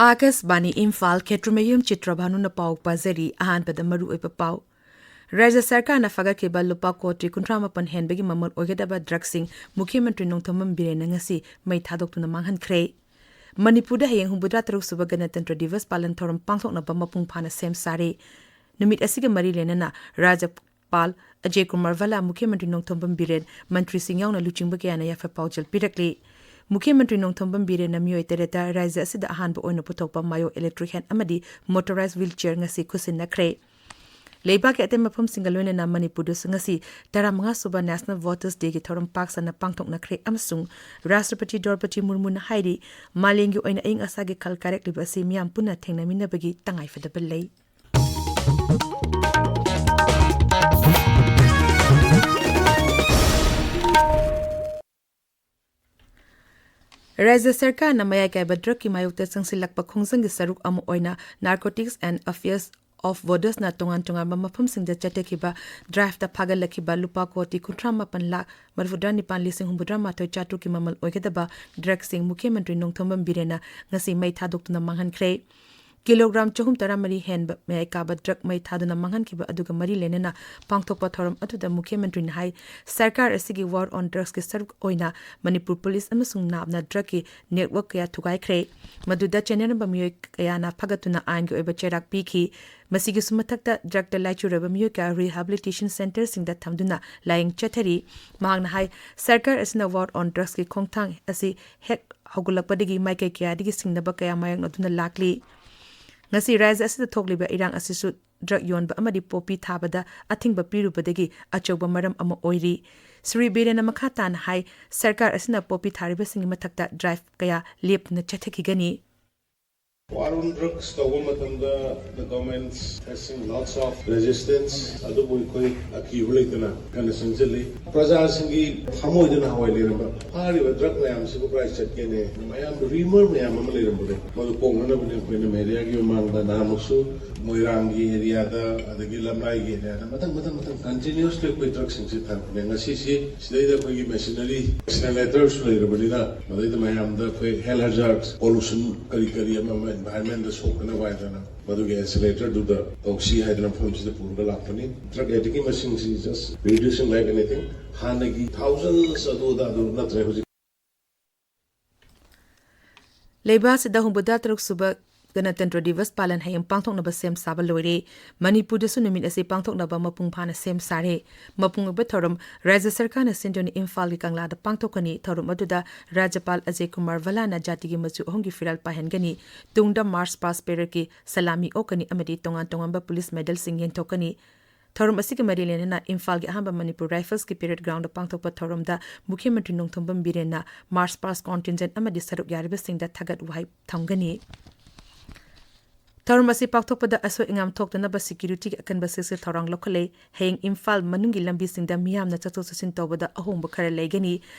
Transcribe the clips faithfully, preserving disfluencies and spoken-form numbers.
ꯑꯥꯀꯥꯁꯕꯥꯅꯤ ꯏꯝꯐꯥꯜ, ꯈꯦꯇ꯭ꯔꯤꯃꯌꯨꯝ ꯆꯤꯇ꯭ꯔꯚꯥꯅꯨꯅ ꯄꯥꯎ ꯄꯥꯖꯔꯤ꯫ ꯑꯍꯥꯟꯕꯗ ꯃꯔꯨꯑꯣꯏꯕ ꯄꯥꯎ꯫ ꯔꯥꯖ꯭ꯌ ꯁꯔꯀꯥꯔꯅ ꯐꯒꯠꯈꯤꯕ ꯂꯨꯄꯥ ꯀꯣꯇꯤ ꯀꯨꯟꯊ꯭ꯔꯥ ꯃꯥꯄꯟ ꯍꯦꯟꯕꯒꯤ ꯃꯃꯜ ꯑꯣꯏꯒꯗꯕ ꯗ꯭ꯔꯒꯁꯤꯡ ꯃꯨꯈ꯭ꯌ ꯃꯟꯇ꯭ꯔꯤ ꯅꯣꯡꯊꯣꯝꯕꯝ ꯕꯤꯔꯦꯟꯅ ꯉꯁꯤ ꯃꯩ ꯊꯥꯗꯣꯛꯇꯨꯅ ꯃꯥꯡꯍꯟꯈ꯭ꯔꯦ꯫ ꯃꯅꯤꯄꯨꯔꯗ ꯍꯌꯦꯡ ꯍꯨꯝꯐꯨꯇꯔꯥ ꯇꯔꯨꯛ ꯁꯨꯕ ꯒꯅꯇꯟꯇ꯭ꯔ ꯗꯤꯕꯁ ꯄꯥꯂꯟ ꯊꯧꯔꯝ ꯄꯥꯡꯊꯣꯛꯅꯕ ꯃꯄꯨꯡ ꯐꯥꯅ ꯁꯦꯝ ꯁꯥꯔꯦ꯫ ꯅꯨꯃꯤꯠ ꯑꯁꯤꯒ ꯃꯔꯤ ꯂꯩꯅꯅ ꯔꯥꯖ꯭ꯌ ꯄꯥꯜ ꯑꯖꯌ ꯀꯨꯃꯥꯔ ꯚꯜꯂꯥ, ꯃꯨꯈ꯭ꯌ ꯃꯟꯇ꯭ꯔꯤ ꯅꯣꯡꯊꯣꯝꯕꯝ ꯕꯤꯔꯦꯟ, ꯃꯟꯇ꯭ꯔꯤꯁꯤꯡ ꯌꯥꯎꯅ ꯂꯨꯆꯤꯡꯕ ꯀꯌꯥꯅ ꯌꯥꯏꯐ ꯄꯥꯎꯖꯦꯜ ꯄꯤꯔꯛꯂꯤ꯫ ꯃꯨꯈ꯭ꯌ ꯃꯟꯇ꯭ꯔꯤ ꯅꯣꯡꯊꯣꯝꯕꯝ ꯕꯤꯔꯦꯟꯅ ꯃꯤꯑꯣꯏ ꯇꯔꯦꯠꯇ ꯔꯥꯖ꯭ꯌ ꯑꯁꯤꯗ ꯑꯍꯥꯟꯕ ꯑꯣꯏꯅ ꯄꯨꯊꯣꯛꯄ ꯃꯥꯏꯑꯣ ꯏꯂꯦꯛꯇ꯭ꯔꯤꯛ ꯍꯦꯟ ꯑꯃꯗꯤ ꯃꯣꯇꯣꯔꯥꯏꯖ ꯋꯤꯜ ꯆꯤꯌꯔ ꯉꯁꯤ ꯈꯨꯠꯁꯤꯟꯅꯈ꯭ꯔꯦ꯫ ꯂꯩꯕꯥꯛꯀꯤ ꯑꯇꯩ ꯃꯐꯝꯁꯤꯡꯒ ꯂꯣꯏꯅꯅ ꯃꯅꯤꯄꯨꯔꯗꯁꯨ ꯉꯁꯤ ꯇꯔꯥꯃꯉꯥ ꯁꯨꯕ ꯅꯦꯁꯅꯦꯜ ꯚꯣꯇꯔꯁ ꯗꯦꯒꯤ ꯊꯧꯔꯝ ꯄꯥꯛ ꯁꯟꯅ ꯄꯥꯡꯊꯣꯛꯅꯈ꯭ꯔꯦ ꯑꯃꯁꯨꯡ ꯔꯥꯁꯇ꯭ꯔꯄꯇꯤ ꯗ꯭ꯔꯧꯄꯗꯤ ꯃꯨꯔꯃꯨꯅ ꯍꯥꯏꯔꯤ, ꯃꯥꯂꯦꯝꯒꯤ ꯑꯣꯏꯅ ꯑꯏꯪ ꯑꯁꯥꯒꯤ ꯈꯜ ꯀꯥꯏꯔꯛꯂꯤꯕ ꯑꯁꯤ ꯃꯤꯌꯥꯝ ꯄꯨꯟꯅ ꯊꯦꯡꯅꯃꯤꯟꯅꯕꯒꯤ ꯇꯉꯥꯏꯐꯗꯕ ꯂꯩ꯫ ꯔꯥꯖ꯭ꯌ ꯁꯔꯀꯥꯔꯅ ꯃꯌꯥꯏ ꯀꯥꯏꯕ ꯗ꯭ꯔꯒꯀꯤ ꯃꯥꯌꯣꯛꯇ ꯆꯪꯁꯤꯜꯂꯛꯄ ꯈꯣꯡꯖꯪꯒꯤ ꯁꯔꯨꯛ ꯑꯃ ꯑꯣꯏꯅ Narcotics and Affairs of Bordersꯅ ꯇꯣꯉꯥꯟ ꯇꯣꯉꯥꯟꯕ ꯃꯐꯝꯁꯤꯡꯗ ꯆꯠꯊꯈꯤꯕ ꯗ꯭ꯔꯥꯏꯚꯇ ꯐꯥꯒꯠꯂꯛꯈꯤꯕ ꯂꯨꯄꯥ ꯀꯣꯇꯤ ꯀꯨꯟꯊ꯭ꯔꯥ ꯃꯥꯄꯟ ꯂꯥꯈ ꯃꯔꯤꯐꯨꯇꯔꯥ ꯅꯤꯄꯥꯟ ꯂꯤꯁꯤꯡ ꯍꯨꯝꯐꯨꯇꯔꯥ ꯃꯥꯊꯣꯏ ꯆꯥꯇ꯭ꯔꯨꯛꯀꯤ ꯃꯃꯜ ꯑꯣꯏꯒꯗꯕ ꯗ꯭ꯔꯒꯁꯤꯡ ꯃꯨꯈ꯭ꯌ ꯃꯟꯇ꯭ꯔꯤ ꯅꯣꯡꯊꯣꯝꯕꯝ ꯕꯤꯔꯦꯟꯅ ꯉꯁꯤ ꯃꯩ ꯊꯥꯗꯣꯛꯇꯨꯅ ꯃꯥꯡꯍꯟꯈ꯭ꯔꯦ꯫ ꯀꯤꯂꯣꯒ꯭ꯔꯥꯝ ꯆꯍꯨꯝ ꯇꯔꯥꯃꯔꯤ ꯍꯦꯟꯕ ꯃꯌꯥꯏ ꯀꯥꯕ ꯗ꯭ꯔꯒ ꯃꯩ ꯊꯥꯗꯨꯅ ꯃꯥꯡꯍꯟꯈꯤꯕ ꯑꯗꯨꯒ ꯃꯔꯤ ꯂꯩꯅꯅ ꯄꯥꯡꯊꯣꯛꯄ ꯊꯧꯔꯝ ꯑꯗꯨꯗ ꯃꯨꯈ꯭ꯌ ꯃꯟꯇ꯭ꯔꯤꯅ ꯍꯥꯏ, ꯁꯔꯀꯥꯔ ꯑꯁꯤꯒꯤ ꯋꯥꯔ ꯑꯣꯟ ꯗ꯭ꯔꯒꯁꯀꯤ ꯁꯔꯨꯛ ꯑꯣꯏꯅ ꯃꯅꯤꯄꯨꯔ ꯄꯨꯂꯤꯁ ꯑꯃꯁꯨꯡ ꯅꯥꯞꯅ ꯗ꯭ꯔꯒꯀꯤ ꯅꯦꯠꯋꯔꯛ ꯀꯌꯥ ꯊꯨꯒꯥꯏꯈ꯭ꯔꯦ꯫ ꯃꯗꯨꯗ ꯆꯦꯟꯅꯔꯝꯕ ꯃꯤꯑꯣꯏ ꯀꯌꯥꯅ ꯐꯒꯠꯇꯨꯅ ꯑꯥꯏꯟꯒꯤ ꯑꯣꯏꯕ ꯆꯩꯔꯥꯛ ꯄꯤꯈꯤ꯫ ꯃꯁꯤꯒꯤꯁꯨ ꯃꯊꯛꯇ ꯗ꯭ꯔꯒꯇ ꯂꯥꯏꯆꯨꯔꯕ ꯃꯤꯑꯣꯏ ꯀꯌꯥ ꯔꯤꯍꯥꯕꯤꯂꯤꯇꯦꯁꯟ ꯁꯦꯟꯇꯔꯁꯤꯡꯗ ꯊꯝꯗꯨꯅ ꯂꯥꯌꯦꯡ ꯆꯠꯊꯔꯤ꯫ ꯃꯍꯥꯛꯅ ꯍꯥꯏ, ꯁꯔꯀꯥꯔ ꯑꯁꯤꯅ ꯋꯥꯔ ꯑꯣꯟ ꯗ꯭ꯔꯒꯁꯀꯤ ꯈꯣꯡꯊꯥꯡ ꯑꯁꯤ ꯍꯦꯛ ꯍꯧꯒꯠꯂꯛꯄꯗꯒꯤ ꯃꯥꯏꯀꯩ ꯀꯌꯥꯗꯒꯤ ꯁꯤꯡꯅꯕ ꯀꯌꯥ ꯃꯥꯌꯣꯛꯅꯗꯨꯅ ꯂꯥꯛꯂꯤ꯫ ꯉꯁꯤ ꯔꯥꯖ꯭ꯌ ꯑꯁꯤꯗ ꯊꯣꯛꯂꯤꯕ ꯏꯔꯥꯡ ꯑꯁꯤꯁꯨ ꯗ꯭ꯔꯒ ꯌꯣꯟꯕ ꯑꯃꯗꯤ ꯄꯣꯄꯤ ꯊꯥꯕꯗ ꯑꯊꯤꯡꯕ ꯄꯤꯔꯨꯕꯗꯒꯤ ꯑꯆꯧꯕ ꯃꯔꯝ ꯑꯃ ꯑꯣꯏꯔꯤ꯫ ꯁ꯭ꯔꯤ ꯕꯤꯔꯦꯟꯅ ꯃꯈꯥ ꯇꯥꯅ ꯍꯥꯏ, ꯁꯔꯀꯥꯔ ꯑꯁꯤꯅ ꯄꯣꯄꯤ ꯊꯥꯔꯤꯕꯁꯤꯡꯒꯤ ꯃꯊꯛꯇ ꯗ꯭ꯔꯥꯏꯚ ꯀꯌꯥ ꯂꯦꯞꯇꯅ ꯆꯠꯊꯈꯤꯒꯅꯤ꯫ War on drugs ꯇꯧꯕ ꯃꯇꯝꯗ the government facing lots of resistance, ꯑꯗꯨꯕꯨ ꯑꯩꯈꯣꯏ ꯑꯀꯤꯕ ꯂꯩꯇꯅ ꯀꯟꯅ ꯆꯪꯁꯤꯜꯂꯤ꯫ ꯄ꯭ꯔꯖꯥꯁꯤꯡꯒꯤ ꯊꯃꯣꯏꯗ ꯅꯍꯥꯟꯋꯥꯏ ꯂꯩꯔꯝꯕ ꯐꯥꯔꯤꯕ ꯗ꯭ꯔꯒ ꯃꯌꯥꯝꯁꯤꯕꯨ ꯀꯗꯥꯏ ꯆꯠꯀꯦꯅꯦ? ꯃꯌꯥꯝ ꯔꯤꯃꯔ ꯃꯌꯥꯝ ꯑꯃ ꯂꯩꯔꯝꯕꯗꯣ ꯃꯗꯨ ꯀꯣꯛꯅꯅꯕꯅꯤ ꯑꯩꯈꯣꯏꯅ ꯃꯦꯗꯤꯌꯥꯒꯤ ꯃꯃꯥꯡꯗ ꯅꯍꯥꯟꯃꯨꯛꯁꯨ ꯃꯣꯏꯔꯥꯡꯒꯤ ꯑꯦꯔꯤꯌꯥꯗ, ꯑꯗꯒꯤ ꯂꯝꯂꯥꯏꯒꯤ ꯑꯦꯔꯤꯌꯥꯗ ꯃꯊꯪ ꯃꯊꯪ ꯃꯊꯪ ꯀꯟꯇꯤꯅ꯭ꯌꯨꯁꯂꯤ ꯑꯩꯈꯣꯏ ꯇ꯭ꯔꯛꯁꯤꯡꯁꯦ ꯊꯥꯔꯛꯄꯅꯦ꯫ ꯉꯁꯤꯁꯤ ꯁꯤꯗꯩꯗ ꯑꯩꯈꯣꯏꯒꯤ ꯃꯦꯁꯤꯅꯔꯤ ꯑꯦꯛꯁꯤꯂꯔꯦꯇꯔꯁꯨ ꯂꯩꯔꯕꯅꯤꯅ, ꯃꯗꯩꯗ ꯃꯌꯥꯝꯗ ꯑꯩꯈꯣꯏ ꯍꯦꯜꯊ ꯍꯖꯥꯔꯠ, ꯄꯣꯂꯨꯁꯟ ꯀꯔꯤ ꯀꯔꯤ ꯑꯃ ꯑꯃ ꯏꯟꯚꯥꯏꯔꯟꯃꯦꯟꯗ ꯁꯣꯛꯇꯅꯕ ꯍꯥꯏꯗꯅ ꯃꯗꯨꯒꯤ ꯑꯦꯛꯁꯤꯂꯔꯦꯇꯔꯗꯨꯗ ꯇꯧꯁꯤ ꯍꯥꯏꯗꯅ ꯃꯐꯝꯁꯤꯗ ꯄꯨꯔꯒ ꯂꯥꯛꯄꯅꯤ꯫ ꯇ꯭ꯔꯛ ꯑꯦꯗꯤꯛꯀꯤ ꯃꯁꯤꯡꯁꯤ just reducing like anything, ꯍꯥꯟꯅꯒꯤ ꯊꯥꯎꯖꯟꯁ ꯑꯗꯨ ꯑꯗꯥ ꯑꯗꯨ ꯅꯠꯇ꯭ꯔꯦ ꯍꯧꯖꯤꯛ꯫ ꯂꯩꯕꯥꯛ ꯑꯁꯤꯗ ꯍꯨꯝꯐꯨꯇꯔꯨꯛ ꯁꯨꯕ ꯒꯅꯇꯟꯇ꯭ꯔ ꯗꯤꯕꯁ ꯄꯥꯂꯟ ꯍꯌꯦꯡ ꯄꯥꯡꯊꯣꯛꯅꯕ ꯁꯦꯝ ꯁꯥꯕ ꯂꯣꯏꯔꯦ꯫ ꯃꯅꯤꯄꯨꯔꯗꯁꯨ ꯅꯨꯃꯤꯠ ꯑꯁꯤ ꯄꯥꯡꯊꯣꯛꯅꯕ ꯃꯄꯨꯡ ꯐꯥꯅ ꯁꯦꯝ ꯁꯥꯔꯦ꯫ ꯃꯄꯨꯡ ꯑꯣꯏꯕ ꯊꯧꯔꯝ ꯔꯥꯖ꯭ꯌ ꯁꯔꯀꯥꯔꯅ ꯁꯤꯟꯗꯨꯅ ꯏꯝꯐꯥꯜꯒꯤ ꯀꯪꯂꯥꯗ ꯄꯥꯡꯊꯣꯛꯀꯅꯤ꯫ ꯊꯧꯔꯝ ꯑꯗꯨꯗ ꯔꯥꯖ꯭ꯌꯄꯥꯜ ꯑꯖꯌ ꯀꯨꯃꯥꯔ ꯚꯜꯂꯥꯅ ꯖꯥꯇꯤꯒꯤ ꯃꯆꯨ ꯑꯍꯨꯝꯒꯤ ꯐꯤꯔꯥꯜ ꯄꯥꯏꯍꯟꯒꯅꯤ꯫ ꯇꯨꯡꯗ ꯃꯥꯔꯆ ꯄꯥꯁ ꯄꯦꯔꯦꯗꯀꯤ ꯁꯂꯥꯃꯤ ꯑꯣꯛꯀꯅꯤ ꯑꯃꯗꯤ ꯇꯣꯉꯥꯟ ꯇꯣꯉꯥꯟꯕ ꯄꯨꯂꯤꯁ ꯃꯦꯗꯜꯁꯤꯡ ꯌꯦꯟꯊꯣꯛꯀꯅꯤ꯫ ꯊꯧꯔꯝ ꯑꯁꯤꯒ ꯃꯔꯤ ꯂꯩꯅꯅ ꯏꯝꯐꯥꯜꯒꯤ ꯑꯍꯥꯟꯕ ꯃꯅꯤꯄꯨꯔ ꯔꯥꯏꯐꯜꯁꯀꯤ ꯄꯦꯔꯦꯗ ꯒ꯭ꯔꯥꯎꯟꯗ ꯄꯥꯡꯊꯣꯛꯄ ꯊꯧꯔꯝꯗ ꯃꯨꯈ꯭ꯌ ꯃꯟꯇ꯭ꯔꯤ ꯅꯣꯡꯊꯣꯝꯕꯝ ꯕꯤꯔꯦꯟꯅ ꯃꯥꯔꯆ ꯄꯥꯁ ꯀꯣꯟꯇꯤꯟꯖꯦꯟꯠ ꯑꯃꯗꯤ ꯁꯔꯨꯛ ꯌꯥꯔꯤꯕꯁꯤꯡꯗ ꯊꯥꯒꯠ ꯋꯥꯍꯩ ꯊꯝꯒꯅꯤ꯫ ꯊꯧꯔꯝ ꯑꯁꯤ ꯄꯥꯡꯊꯣꯛꯄꯗ ꯑꯁꯣꯏ ꯑꯉꯥꯝ ꯊꯣꯛꯇꯅꯕ ꯁꯦꯀ꯭ꯌꯨꯔꯤꯇꯤꯒꯤ ꯑꯀꯟꯕ ꯆꯦꯛꯁꯤꯜ ꯊꯧꯔꯥꯡ ꯂꯧꯈꯠꯂꯦ꯫ ꯍꯌꯦꯡ ꯏꯝꯐꯥꯜ ꯃꯅꯨꯡꯒꯤ ꯂꯝꯕꯤꯁꯤꯡꯗ ꯃꯤꯌꯥꯝꯅ ꯆꯠꯊꯣꯛ ꯆꯠꯁꯤꯟ ꯇꯧꯕꯗ ꯑꯍꯣꯡꯕ ꯈꯔ ꯂꯩꯒꯅꯤ꯫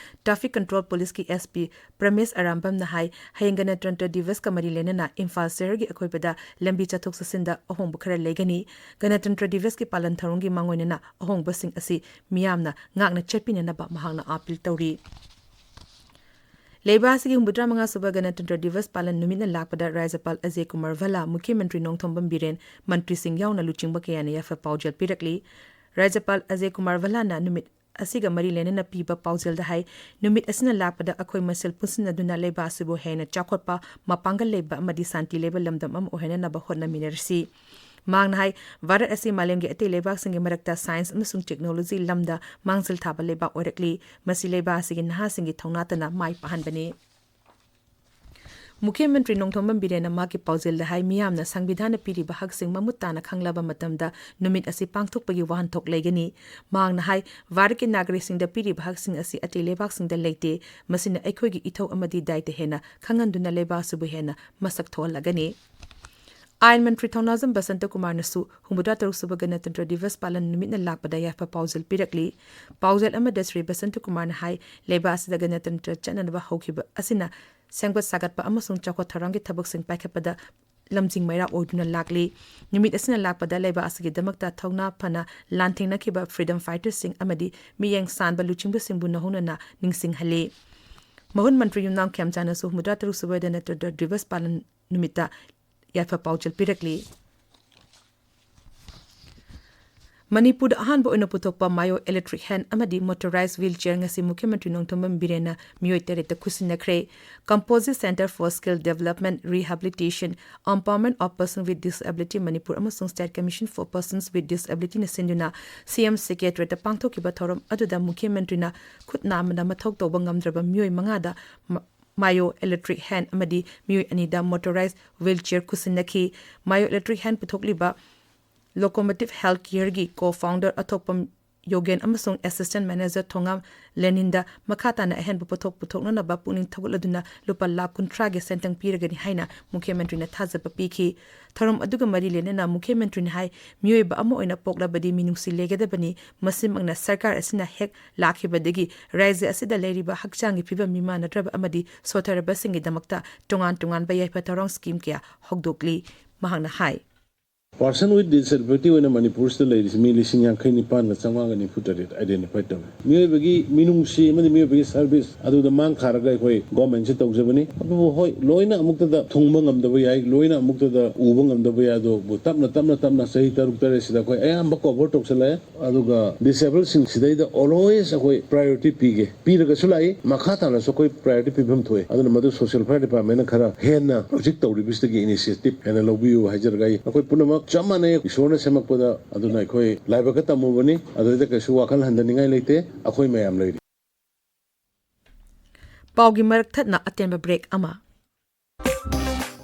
ꯇ꯭ꯔꯥꯐꯤꯛ ꯀꯟꯇ꯭ꯔꯣꯜ ꯄꯨꯂꯤꯁꯀꯤ ꯑꯦꯁ ꯄꯤ ꯄ꯭ꯔꯃꯦꯁ ꯑꯔꯥꯝꯕꯝꯅ ꯍꯥꯏ, ꯍꯌꯦꯡ ꯒꯅꯇꯟꯇ꯭ꯔ ꯗꯤꯕꯁꯀ ꯃꯔꯤ ꯂꯩꯅꯅ ꯏꯝꯐꯥꯜ ꯁꯍꯔꯒꯤ ꯑꯀꯣꯏꯕꯗ ꯂꯝꯕꯤ ꯆꯠꯊꯣꯛ ꯆꯠꯁꯤꯟꯗ ꯑꯍꯣꯡꯕ ꯈꯔ ꯂꯩꯒꯅꯤ꯫ ꯒꯅꯇꯟꯇ꯭ꯔ ꯗꯤꯕꯁꯀꯤ ꯄꯥꯂꯟ ꯊꯧꯔꯝꯒꯤ ꯃꯥꯡꯑꯣꯏꯅꯅ ꯑꯍꯣꯡꯕꯁꯤꯡ ꯑꯁꯤ ꯃꯤꯌꯥꯝꯅ ꯉꯥꯛꯅ ꯆꯠꯄꯤꯅꯅꯕ ꯃꯍꯥꯛꯅ ꯑꯥꯄꯤꯜ ꯇꯧꯔꯤ꯫ ꯂꯩꯕꯥꯛ ꯑꯁꯤꯒꯤ ꯍꯨꯝꯐꯨꯇꯔꯥ ꯃꯉꯥ ꯁꯨꯕ ꯒꯅꯇꯟꯇ꯭ꯔ ꯗꯤꯕꯁ ꯄꯥꯂꯟ ꯅꯨꯃꯤꯠꯅ ꯂꯥꯛꯄꯗ ꯔꯥꯖ꯭ꯌꯄꯥꯜ ꯑꯖꯌ ꯀꯨꯃꯥꯔ ꯚꯜꯂꯥ, ꯃꯨꯈ꯭ꯌ ꯃꯟꯇ꯭ꯔꯤ ꯅꯣꯡꯊꯣꯝꯕꯝ ꯕꯤꯔꯦꯟ, ꯃꯟꯇ꯭ꯔꯤꯁꯤꯡ ꯌꯥꯎꯅ ꯂꯨꯆꯤꯡꯕ ꯀꯌꯥꯅ ꯌꯥꯏꯐ ꯄꯥꯎꯖꯦꯜ ꯄꯤꯔꯛꯂꯤ꯫ ꯔꯥꯖ꯭ꯌꯄꯥꯜ ꯑꯖꯌ ꯀꯨꯃꯥꯔ ꯚꯜꯂꯥꯅ ꯅꯨꯃꯤꯠ ꯑꯁꯤꯒ ꯃꯔꯤ ꯂꯩꯅꯅ ꯄꯤꯕ ꯄꯥꯎꯖꯦꯜꯗ ꯍꯥꯏ, ꯅꯨꯃꯤꯠ ꯑꯁꯤꯅ ꯂꯥꯛꯄꯗ ꯑꯩꯈꯣꯏ ꯃꯁꯦꯜ ꯄꯨꯟꯁꯤꯟꯅꯗꯨꯅ ꯂꯩꯕꯥꯛ ꯑꯁꯤꯕꯨ ꯍꯦꯟꯅ ꯆꯥꯎꯈꯠꯄ, ꯃꯄꯥꯡꯒꯜ ꯂꯩꯕ ꯑꯃꯗꯤ ꯁꯥꯟꯇꯤ ꯂꯩꯕ ꯂꯝꯗꯝ ꯑꯃ ꯑꯣꯏꯍꯟꯅꯅꯕ ꯍꯣꯠꯅꯃꯤꯟꯅꯔꯁꯤ꯫ ꯃꯍꯥꯛꯅ ꯍꯥꯏ, ꯚꯥꯔꯠ ꯑꯁꯤ ꯃꯥꯂꯦꯝꯒꯤ ꯑꯇꯩ ꯂꯩꯕꯥꯛꯁꯤꯡꯒꯤ ꯃꯔꯛꯇ ꯁꯥꯏꯟꯁ ꯑꯃꯁꯨꯡ ꯇꯦꯛꯅꯣꯂꯣꯖꯤ ꯂꯝꯗ ꯃꯥꯡꯖꯤꯜ ꯊꯥꯕ ꯂꯩꯕꯥꯛ ꯑꯣꯏꯔꯛꯂꯤ꯫ ꯃꯁꯤ ꯂꯩꯕꯥꯛ ꯑꯁꯤꯒꯤ ꯅꯍꯥꯁꯤꯡꯒꯤ ꯊꯧꯅꯥꯇꯅ ꯃꯥꯏ ꯄꯥꯛꯍꯟꯕꯅꯤ꯫ ꯃꯨꯈ꯭ꯌ ꯃꯟꯇ꯭ꯔꯤ ꯅꯣꯡꯊꯣꯝꯕꯝ ꯕꯤꯔꯦꯟꯅ ꯃꯍꯥꯛꯀꯤ ꯄꯥꯎꯖꯦꯜꯗ ꯍꯥꯏ, ꯃꯤꯌꯥꯝꯅ ꯁꯪꯕꯤꯙꯥꯟꯅ ꯄꯤꯔꯤꯕ ꯍꯛꯁꯤꯡ ꯃꯃꯨꯠ ꯇꯥꯅ ꯈꯪꯂꯕ ꯃꯇꯝꯗ ꯅꯨꯃꯤꯠ ꯑꯁꯤ ꯄꯥꯡꯊꯣꯛꯄꯒꯤ ꯋꯥꯍꯟꯊꯣꯛ ꯂꯩꯒꯅꯤ꯫ ꯃꯍꯥꯛꯅ ꯍꯥꯏ, ꯚꯥꯔꯠꯀꯤ ꯅꯥꯒꯔꯤꯛꯁꯤꯡꯗ ꯄꯤꯔꯤꯕ ꯍꯛꯁꯤꯡ ꯑꯁꯤ ꯑꯇꯩ ꯂꯩꯕꯥꯛꯁꯤꯡꯗ ꯂꯩꯇꯦ꯫ ꯃꯁꯤꯅ ꯑꯩꯈꯣꯏꯒꯤ ꯏꯊꯧ ꯑꯃꯗꯤ ꯗꯥꯏꯇ ꯍꯦꯟꯅ ꯈꯪꯍꯟꯗꯨꯅ ꯂꯩꯕꯥꯛ ꯑꯁꯤꯕꯨ ꯍꯦꯟꯅ ꯃꯁꯛ ꯊꯣꯛꯍꯜꯂꯒꯅꯤ꯫ ꯑꯥꯏꯟ ꯃꯟꯇ꯭ꯔꯤ ꯊꯧꯅꯥꯖꯝ ꯕꯁꯟꯇ ꯀꯨꯃꯥꯔꯅꯁꯨ ꯍꯨꯝꯐꯨꯇꯔꯥ ꯇꯔꯨꯛ ꯁꯨꯕ ꯒꯅꯇꯟꯇ꯭ꯔ ꯗꯤꯕꯁ ꯄꯥꯂꯟ ꯅꯨꯃꯤꯠꯅ ꯂꯥꯛꯄꯗ ꯌꯥꯏꯐ ꯄꯥꯎꯖꯦꯜ ꯄꯤꯔꯛꯂꯤ꯫ ꯄꯥꯎꯖꯦꯜ ꯑꯃꯗ ꯁ꯭ꯔꯤ ꯕꯁꯟꯇ ꯀꯨꯃꯥꯔꯅ ꯍꯥꯏ, ꯂꯩꯕꯥꯛ ꯑꯁꯤꯗ ꯒꯅꯇꯟꯇ꯭ꯔ ꯆꯠꯅꯅꯕ ꯍꯧꯈꯤꯕ ꯑꯁꯤꯅ ꯁꯦꯝꯒꯠ ꯁꯥꯒꯠꯄ ꯑꯃꯁꯨꯡ ꯆꯥꯎꯈꯠ ꯊꯧꯔꯥꯡꯒꯤ ꯊꯕꯛꯁꯤꯡ ꯄꯥꯏꯈꯠꯄꯗ ꯂꯝꯖꯤꯡ ꯃꯩꯔꯥ ꯑꯣꯏꯗꯨꯅ ꯂꯥꯛꯂꯤ꯫ ꯅꯨꯃꯤꯠ ꯑꯁꯤꯅ ꯂꯥꯛꯄꯗ ꯂꯩꯕꯥꯛ ꯑꯁꯤꯒꯤ ꯗꯃꯛꯇ ꯊꯧꯅꯥ ꯐꯅ ꯂꯥꯟꯊꯦꯡꯅꯈꯤꯕ freedom fighterꯁꯤꯡ ꯑꯃꯗꯤ ꯃꯤꯠꯌꯦꯡ ꯁꯥꯟꯕ ꯂꯨꯆꯤꯡꯕꯁꯤꯡꯕꯨ ꯅꯧꯍꯧꯅꯅ ꯅꯤꯡꯁꯤꯡꯍꯜꯂꯤ꯫ ꯃꯍꯨꯟ ꯃꯟꯇ꯭ꯔꯤ ꯌꯨꯝꯅꯥꯝ ꯈꯦꯝꯆꯥꯅꯁꯨ ꯍꯨꯝꯐꯨꯇꯔꯥ ꯇꯔꯨꯛ ꯁꯨꯕ ꯒꯅꯇꯟꯇ꯭ꯔ ꯗꯤꯕꯁ ꯄꯥꯂꯟ ꯅꯨꯃꯤꯠꯇ ꯌꯥꯏꯐ ꯄꯥꯎꯖꯦꯜ ꯄꯤꯔꯛꯂꯤ꯫ ꯃꯅꯤꯄꯨꯔꯗ ꯑꯍꯥꯟꯕ ꯑꯣꯏꯅ ꯄꯨꯊꯣꯛꯄ myoelectric hand ꯑꯃꯗꯤ motorized wheelchair ꯉꯁꯤ ꯃꯨꯈ꯭ꯌ ꯃꯟꯇ꯭ꯔꯤ ꯅꯣꯡꯊꯣꯝꯕꯝ ꯕꯤꯔꯦꯟꯅ ꯃꯤꯑꯣꯏ ꯇꯔꯦꯠꯇ ꯈꯨꯠꯁꯤꯟꯅꯈ꯭ꯔꯦ꯫ Composite Centre for Skill Development, Rehabilitation, Empowerment of Persons with Disability, Manipur ꯑꯃꯁꯨꯡ State Commission for Persons with Disabilityꯅ ꯁꯤꯟꯗꯨꯅ ꯁꯤ ꯑꯦꯝ ꯁꯦꯀ꯭ꯔꯦꯇꯔꯤꯌꯦꯠꯇ ꯄꯥꯡꯊꯣꯛꯈꯤꯕ ꯊꯧꯔꯝ ꯑꯗꯨꯗ ꯃꯨꯈ꯭ꯌ ꯃꯟꯇ꯭ꯔꯤꯅ ꯈꯨꯠ ꯅꯥꯝꯃꯗ ꯃꯊꯧ ꯇꯧꯕ ꯉꯝꯗ꯭ꯔꯕ ꯃꯤꯑꯣꯏ ꯃꯉꯥꯗ ꯃ-, myoelectric hand ꯑꯃꯗꯤ ꯃꯤꯑꯣꯏ ꯑꯅꯤꯗ motorized wheelchair ꯈꯨꯠꯁꯤꯟꯅꯈꯤ꯫ Myoelectric hand ꯄꯨꯊꯣꯛꯂꯤꯕ Locomotive Health Careꯒꯤ co-founder ꯑꯊꯣꯛꯄꯝ ꯌꯣꯒꯦꯟ ꯑꯃꯁꯨꯡ assistant manager ꯊꯣꯉꯥꯝ ꯂꯦꯅꯤꯟꯗ ꯃꯈꯥ ꯇꯥꯅ ꯑꯍꯦꯟꯕ ꯄꯣꯠꯊꯣꯛ ꯄꯨꯊꯣꯛꯅꯅꯕ ꯄꯨꯛꯅꯤꯡ ꯊꯧꯒꯠꯂꯗꯨꯅ ꯂꯨꯄꯥ ꯂꯥꯈ ꯀꯨꯟꯊ꯭ꯔꯥꯒꯤ ꯁꯦꯟꯊꯪ ꯄꯤꯔꯒꯅꯤ ꯍꯥꯏꯅ ꯃꯨꯈ꯭ꯌ ꯃꯟꯇ꯭ꯔꯤꯅ ꯊꯥꯖꯕ ꯄꯤꯈꯤ꯫ ꯊꯧꯔꯝ ꯑꯗꯨꯒ ꯃꯔꯤ ꯂꯩꯅꯅ ꯃꯨꯈ꯭ꯌ ꯃꯟꯇ꯭ꯔꯤꯅ ꯍꯥꯏ, ꯃꯤꯑꯣꯏꯕ ꯑꯃ ꯑꯣꯏꯅ ꯄꯣꯛꯂꯕꯗꯤ ꯃꯤꯅꯨꯡꯁꯤ ꯂꯩꯒꯗꯕꯅꯤ꯫ ꯃꯁꯤꯃꯛꯅ ꯁꯔꯀꯥꯔ ꯑꯁꯤꯅ ꯍꯦꯛ ꯂꯥꯛꯈꯤꯕꯗꯒꯤ ꯔꯥꯖ꯭ꯌ ꯑꯁꯤꯗ ꯂꯩꯔꯤꯕ ꯍꯛꯆꯥꯡꯒꯤ ꯐꯤꯕꯝ ꯃꯤꯃꯥꯟꯅꯗ꯭ꯔꯕ ꯑꯃꯗꯤ ꯁꯣꯊꯔꯕꯁꯤꯡꯒꯤꯗꯃꯛꯇ ꯇꯣꯉꯥꯟ ꯇꯣꯉꯥꯟꯕ ꯌꯥꯏꯐ ꯊꯧꯔꯥꯡ scheme ꯀꯌꯥ ꯍꯧꯗꯣꯛꯂꯤ꯫ ꯃꯍꯥꯛꯅ ꯍꯥꯏ꯫ Person with disability ꯑꯣꯏꯅ ꯃꯅꯤꯄꯨꯔꯁꯤꯗ ꯂꯩꯔꯤꯁꯤ ꯃꯤ ꯂꯤꯁꯤꯡ ꯌꯥꯡꯈꯩ ꯅꯤꯄꯥꯟꯒ ꯆꯥꯝꯃꯉꯥꯒ ꯅꯤꯐꯨ ꯇꯔꯦꯠ identify ꯇꯧꯔꯦ꯫ ꯃꯤꯑꯣꯏꯕꯒꯤ ꯃꯤꯅꯨꯡꯁꯤ ꯑꯃꯗꯤ ꯃꯤꯑꯣꯏꯕꯒꯤ service ꯑꯗꯨꯗ ꯃꯥꯡ ꯊꯥꯔꯒ ꯑꯩꯈꯣꯏ governmentꯁꯤ ꯇꯧꯖꯕꯅꯤ꯫ ꯑꯗꯨꯕꯨ ꯍꯣꯏ, ꯂꯣꯏꯅ ꯑꯃꯨꯛꯇꯗ ꯊꯨꯡꯕ ꯉꯝꯗꯕ ꯌꯥꯏ, ꯂꯣꯏꯅ ꯑꯃꯨꯛꯇꯗ ꯎꯕ ꯉꯝꯗꯕ ꯌꯥꯏ, ꯑꯗꯨꯕꯨ ꯇꯞꯅ, ꯇꯞꯅ, ꯇꯞꯅ ꯆꯍꯤ ꯇꯔꯨꯛ ꯇꯔꯦꯠꯁꯤꯗ ꯑꯩꯈꯣꯏ ꯑꯌꯥꯝꯕ cover ꯇꯧꯁꯜꯂꯛꯑꯦ꯫ ꯑꯗꯨꯒ disabledꯁꯤꯡ ꯁꯤꯗꯩꯗ always ꯑꯩꯈꯣꯏ priority ꯄꯤꯒꯦ, ꯄꯤꯔꯒꯁꯨ ꯂꯥꯛꯏ, ꯃꯈꯥ ꯇꯥꯅꯁꯨ ꯑꯩꯈꯣꯏ priority ꯄꯤꯐꯝ ꯊꯣꯛꯏ꯫ ꯑꯗꯨꯅ ꯃꯗꯨ social welfare departmentꯅ ꯈꯔ ꯍꯦꯟꯅ ꯍꯧꯖꯤꯛ ꯇꯧꯔꯤꯕꯁꯤꯗꯒꯤ initiative ꯍꯦꯟꯅ ꯂꯧꯕꯤꯌꯨ ꯍꯥꯏꯖꯔꯒ ꯑꯩ, ꯑꯩꯈꯣꯏ ꯄꯨꯝꯅꯃꯛ ꯆꯞ ꯃꯥꯟꯅꯩ, ꯏꯁꯣꯔꯅ ꯁꯦꯝꯃꯛꯄꯗ꯫ ꯑꯗꯨꯅ ꯑꯩꯈꯣꯏ ꯂꯥꯏꯕꯛꯇ ꯇꯝꯃꯨꯕꯅꯤ, ꯑꯗꯨꯗ ꯀꯩꯁꯨ ꯋꯥꯈꯜ ꯍꯟꯊꯅꯤꯡꯉꯥꯏ ꯂꯩꯇꯦ, ꯑꯩꯈꯣꯏ ꯃꯌꯥꯝ ꯂꯩꯔꯤ꯫ ꯄꯥꯎꯒꯤ ꯃꯔꯛ ꯊꯠꯅ ꯑꯇꯦꯟꯕ break ꯑꯃ꯫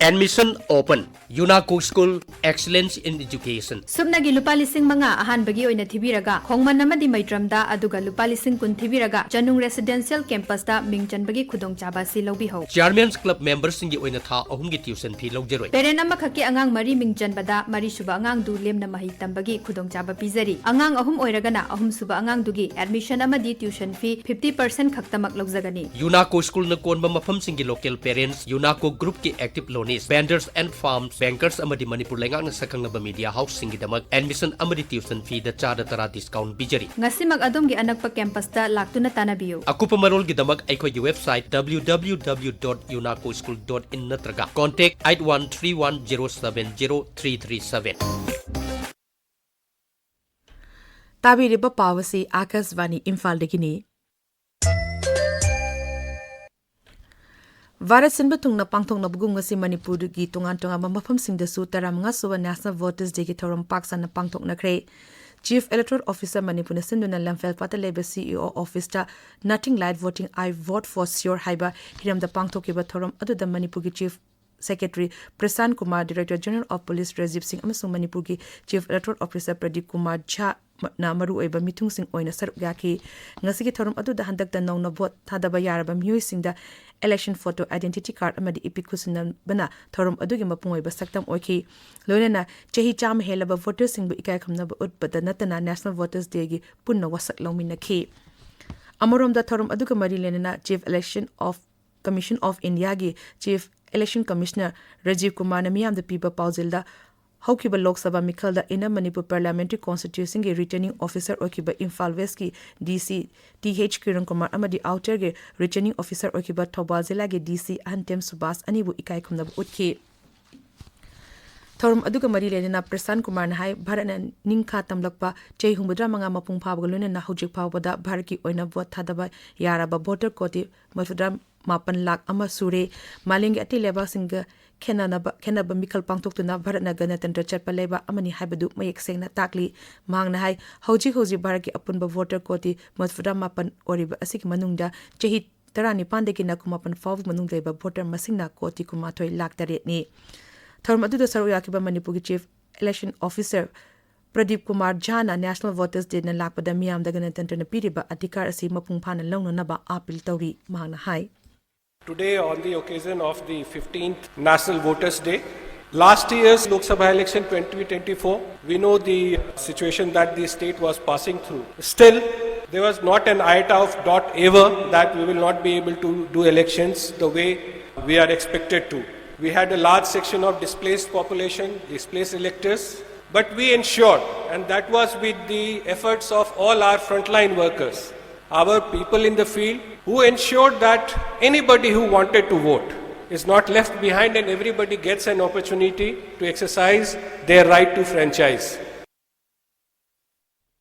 Admission open. UNACO School, Excellence in Education. ꯁꯨꯞꯅꯒꯤ ꯂꯨꯄꯥ ꯂꯤꯁꯤꯡ ꯃꯉꯥ ꯑꯍꯥꯟꯕꯒꯤ ꯑꯣꯏꯅ ꯊꯤꯕꯤꯔꯒ, ꯈꯣꯡꯃꯟ ꯑꯃꯗꯤ ꯃꯩꯇ꯭ꯔꯝꯗ, ꯑꯗꯨꯒ ꯂꯨꯄꯥ ꯂꯤꯁꯤꯡ ꯀꯨꯟ ꯊꯤꯕꯤꯔꯒ, ꯆꯅꯨꯡ Residential Campusꯇ ꯃꯤꯡ ꯆꯟꯕꯒꯤ ꯈꯨꯗꯣꯡꯆꯥꯕ ꯑꯁꯤ ꯂꯧꯕꯤꯍꯧ꯫ Chairman's Club memberꯁꯤꯡꯒꯤ ꯑꯣꯏꯅ ꯊꯥ ꯑꯍꯨꯝꯒꯤ tuition fee ꯂꯧꯖꯔꯣꯏ꯫ Parent ꯑꯃꯈꯛꯀꯤ ꯑꯉꯥꯡ ꯃꯔꯤ ꯃꯤꯡ ꯆꯟꯕꯗ, ꯃꯔꯤꯁꯨꯕ ꯑꯉꯥꯡꯗꯨ ꯂꯦꯝꯅ ꯃꯍꯩ ꯇꯝꯕꯒꯤ ꯈꯨꯗꯣꯡꯆꯥꯕ ꯄꯤꯖꯔꯤ꯫ ꯑꯉꯥꯡ ꯑꯍꯨꯝ ꯑꯣꯏꯔꯒꯅ, ꯑꯍꯨꯝꯁꯨꯕ ꯑꯉꯥꯡꯗꯨꯒꯤ admission ꯑꯃꯗꯤ tuition fee fifty percent ꯈꯛꯇꯃꯛ ꯂꯧꯖꯒꯅꯤ꯫ UNACO Schoolꯅ ꯀꯣꯟꯕ ꯃꯐꯝꯁꯤꯡꯒꯤ local parents, UNACO Groupꯀꯤ active learner Vendors and firms, bankers ꯑꯃꯗꯤ ꯃꯅꯤꯄꯨꯔ ꯂꯩꯉꯥꯛꯅ ꯁꯛꯈꯪꯂꯕ media houseꯁꯤꯡꯒꯤꯗꯃꯛ admission ꯑꯃꯗꯤ tuition feeꯗ ꯆꯥꯗ ꯇꯔꯥ discount ꯄꯤꯖꯔꯤ꯫ ꯉꯁꯤꯃꯛ ꯑꯗꯣꯝꯒꯤ ꯑꯅꯛꯄ campusꯇ ꯂꯥꯛꯇꯨꯅ ꯇꯥꯟꯅꯕꯤꯌꯨ꯫ ꯑꯀꯨꯞꯄ ꯃꯔꯣꯜꯒꯤꯗꯃꯛ ꯑꯩꯈꯣꯏꯒꯤ website W W W dot unacoschool dot in ꯅꯠꯇ꯭ꯔꯒ contact eight one three one zero seven zero three three seven꯫ ꯇꯥꯕꯤꯔꯤꯕ ꯄꯥꯎ ꯑꯁꯤ ꯑꯥꯀꯥꯁꯕꯥꯅꯤ ꯏꯝꯐꯥꯜꯗꯒꯤꯅꯤ꯫ ꯚꯥꯔꯠ ꯁꯤꯟꯕ ꯊꯨꯡꯅ ꯄꯥꯡꯊꯣꯛꯅꯕꯒꯨꯝ ꯉꯁꯤ ꯃꯅꯤꯄꯨꯔꯒꯤ ꯇꯣꯉꯥꯟ ꯇꯣꯉꯥꯟꯕ ꯃꯐꯝꯁꯤꯡꯗꯁꯨ ꯇꯔꯥꯃꯉꯥ ꯁꯨꯕ National Voters Dayꯒꯤ ꯊꯧꯔꯝ ꯄꯥꯛ ꯁꯟꯅ ꯄꯥꯡꯊꯣꯛꯅꯈ꯭ꯔꯦ꯫ Chief Electoral Officer ꯃꯅꯤꯄꯨꯔꯅ ꯁꯤꯟꯗꯨꯅ ꯂꯝꯐꯦꯜꯄꯥꯠꯇ ꯂꯩꯕ C E O officeꯇ Nothing Like Voting, I Vote for Sure ꯍꯥꯏꯕ ꯍꯤꯔꯝꯗ ꯄꯥꯡꯊꯣꯛꯈꯤꯕ ꯊꯧꯔꯝ ꯑꯗꯨꯗ ꯃꯅꯤꯄꯨꯔꯒꯤ Chief Secretary ꯄ꯭ꯔꯁꯥꯟ Kumar, Director General of Police Rajiv ꯁꯤꯡ ꯑꯃꯁꯨꯡ ꯃꯅꯤꯄꯨꯔꯒꯤ Chief Electoral Officer Pradeep Kumar ꯖꯥ ꯅ ꯃꯔꯨꯑꯣꯏꯕ ꯃꯤꯊꯨꯡꯁꯤꯡ ꯑꯣꯏꯅ ꯁꯔꯨꯛ ꯌꯥꯈꯤ꯫ ꯉꯁꯤꯒꯤ ꯊꯧꯔꯝ ꯑꯗꯨꯗ ꯍꯟꯗꯛꯇ ꯅꯧꯅ ꯚꯣꯠ ꯊꯥꯗꯕ ꯌꯥꯔꯕ ꯃꯤꯑꯣꯏꯁꯤꯡꯗ election photo, identity card ꯑꯃꯗꯤ ꯏꯄꯤꯛ ꯈꯨꯠꯁꯤꯟꯅꯕꯅ ꯊꯧꯔꯝ ꯑꯗꯨꯒꯤ ꯃꯄꯨꯡ ꯑꯣꯏꯕ ꯁꯛꯇꯝ ꯑꯣꯏꯈꯤ꯫ ꯂꯣꯏꯅꯅ ꯆꯍꯤ ꯆꯥꯝꯃ ꯍꯦꯜꯂꯕ voterꯁꯤꯡꯕꯨ ꯏꯀꯥꯏ ꯈꯨꯝꯅꯕ ꯎꯠꯄꯗ ꯅꯠꯇꯅ National Voters Dayꯒꯤ ꯄꯨꯟꯅ ꯋꯥꯁꯛ ꯂꯧꯃꯤꯟꯅꯈꯤ꯫ ꯑꯃꯔꯣꯝꯗ ꯊꯧꯔꯝ ꯑꯗꯨꯒ ꯃꯔꯤ ꯂꯩꯅꯅ Chief Election of Commission of Indiaꯒꯤ Chief Election Commissioner Rajiv ꯀꯨꯃꯥꯔꯅ ꯃꯤꯌꯥꯝꯗ ꯄꯤꯕ ꯄꯥꯎꯖꯦꯜꯗ, ꯍꯧꯈꯤꯕ Lok Sabha ꯃꯤꯈꯜꯗ Inner Manipur Parliamentary Constituencyꯒꯤ Returning Officer ꯑꯣꯏꯈꯤꯕ Imphal Westꯀꯤ D C T H Kiran Kumar ꯑꯃꯗꯤ Outerꯒꯤ Returning Officer ꯑꯣꯏꯈꯤꯕ ꯊꯧꯕꯥꯜ ꯖꯤꯂꯥꯒꯤ D C ꯑꯍꯟꯇꯦꯝ ꯁꯨꯕꯥꯁ ꯑꯅꯤꯕꯨ ꯏꯀꯥꯏ ꯈꯨꯝꯅꯕ ꯎꯠꯈꯤ꯫ ꯊꯧꯔꯝ ꯑꯗꯨꯒ ꯃꯔꯤ ꯂꯩꯅꯅ ꯄ꯭ꯔꯁꯥꯟ ꯀꯨꯃꯥꯔꯅ ꯍꯥꯏ, ꯚꯥꯔꯠꯅ ꯅꯤꯡꯈꯥ ꯇꯝꯂꯛꯄ ꯆꯍꯤ ꯍꯨꯝꯐꯨꯇꯔꯥ ꯃꯉꯥ ꯃꯄꯨꯡ ꯐꯥꯕꯒ ꯂꯣꯏꯅꯅ ꯍꯧꯖꯤꯛ ꯐꯥꯎꯕꯗ ꯚꯥꯔꯠꯀꯤ ꯑꯣꯏꯅ ꯚꯣꯠ ꯊꯥꯗꯕ ꯌꯥꯔꯕ voter ꯀꯣꯇꯤ ꯃꯔꯤꯐꯨꯇꯔꯥ ꯃꯥꯄꯟ ꯂꯥꯈ ꯑꯃ ꯁꯨꯔꯦ꯫ ꯃꯥꯂꯦꯝꯒꯤ ꯑꯇꯩ ꯂꯩꯕꯥꯛꯁꯤꯡꯒ ꯈꯦꯠꯅꯅꯕ, ꯈꯦꯠꯅꯕ ꯃꯤꯈꯜ ꯄꯥꯡꯊꯣꯛꯇꯨꯅ ꯚꯥꯔꯠꯅ ꯒꯅꯇꯟꯇ꯭ꯔ ꯆꯠꯄ ꯂꯩꯕꯥꯛ ꯑꯃꯅꯤ ꯍꯥꯏꯕꯗꯨ ꯃꯌꯦꯛ ꯁꯦꯡꯅ ꯇꯥꯛꯂꯤ꯫ ꯃꯍꯥꯛꯅ ꯍꯥꯏ, ꯍꯧꯖꯤꯛ ꯍꯧꯖꯤꯛ ꯚꯥꯔꯠꯀꯤ ꯑꯄꯨꯟꯕ voter ꯀꯣꯇꯤ ꯃꯔꯤꯐꯨꯇꯔꯥ ꯃꯥꯄꯟ ꯑꯣꯏꯔꯤꯕ ꯑꯁꯤꯒꯤ ꯃꯅꯨꯡꯗ ꯆꯍꯤ ꯇꯔꯥꯅꯤꯄꯥꯟꯗꯒꯤꯅ ꯀꯨꯟꯃꯥꯄꯟ ꯐꯥꯎꯕꯒꯤ ꯃꯅꯨꯡꯗ ꯂꯩꯕ voter ꯃꯁꯤꯡꯅ ꯀꯣꯇꯤ ꯀꯨꯟꯃꯥꯊꯣꯏ ꯂꯥꯈ ꯇꯔꯦꯠꯅꯤ꯫ ꯊꯧꯔꯝ ꯑꯗꯨꯗ ꯁꯔꯨꯛ ꯌꯥꯈꯤꯕ ꯃꯅꯤꯄꯨꯔꯒꯤ Chief Election Officer Pradeep Kumar ꯖꯥꯅ National Voters Dayꯅ ꯂꯥꯛꯄꯗ ꯃꯤꯌꯥꯝꯗ ꯒꯅꯇꯟꯇ꯭ꯔꯅ ꯄꯤꯔꯤꯕ ꯑꯙꯤꯀꯥꯔ ꯑꯁꯤ ꯃꯄꯨꯡ ꯐꯥꯅ ꯂꯧꯅꯅꯕ ꯑꯥꯄꯤꯜ ꯇꯧꯔꯤ꯫ ꯃꯍꯥꯛꯅ ꯍꯥꯏ, Today, on the occasion of the fifteenth National Voters Day, last year's Lok Sabha election twenty twenty-four, we know the situation that the state was passing through. Still, there was not an iota of doubt ever that we will not be able to do elections the way we are expected to. We had a large section of displaced population, displaced electors, but we ensured, and that was with the efforts of all our frontline workers, our people in the field, who ensured that anybody who wanted to vote is not left behind and everybody gets an opportunity to exercise their right to franchise.